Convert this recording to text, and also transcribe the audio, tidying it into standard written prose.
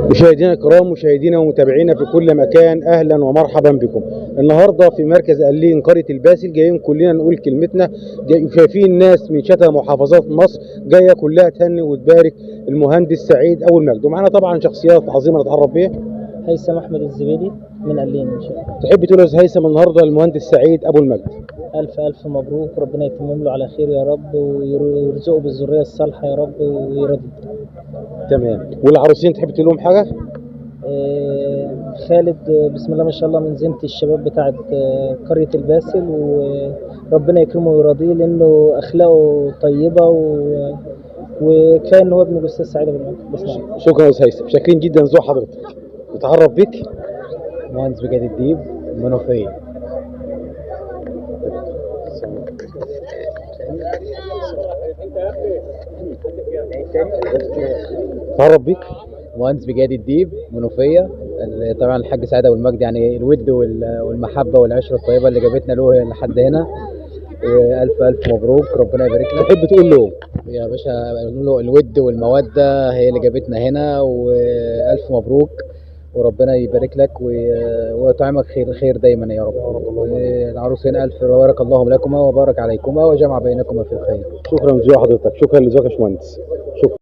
مشاهدينا الكرام، مشاهدينا ومتابعينا في كل مكان، اهلا ومرحبا بكم. النهارده في مركز قلين قرية الباسل، جايين كلنا نقول كلمتنا. شايفين ناس من شتى محافظات مصر جاية كلها تهني وتبارك المهندس سعيد ابو المجد، ومعانا طبعا شخصيات عظيمة نتعرف بيها. هيثم احمد الزبيدي من قلين ان شاء الله. تحب تقول يا أستاذ هيثم النهارده المهندس سعيد ابو المجد؟ الف الف مبروك، ربنا يتمم له على خير يا رب، ويرزقه بالذريه الصالحة يا رب ويرضيه. تمام. والعروسين تحب تقول لهم حاجة؟ خالد، بسم الله ما شاء الله، من زينة الشباب بتاعت قرية الباسل، وربنا يكرمه ويرضيه لأنه أخلاقه طيبة وكفاية إن هو ابن الأستاذ سعيد أبو المجد. بسم الله. شكرا يا استاذ هيثم، شاكرين جدا ذوق حضرتك. نتعرف بيك. مهندس بجاد الديب، منوفية. نتعرف بيك. مهندس بجاد الديب، منوفية. طبعا الحاج سعيد ابو المجد يعني الود والمحبة والعشرة الطيبة اللي جابتنا له لحد هنا، والف الف مبروك، ربنا يبارك لك. تحب تقول له؟ يا باشا نقول له الود والمودة هي اللي جابتنا هنا، والف مبروك، وربنا يبارك لك ويطعمك خير خير دايما يا رب. والعروسين الف بارك الله لكما وبارك عليكما وجمع بينكما في الخير. شكرا لذوق حضرتك، شكرا لذوقك يا باشمهندس. شكرا.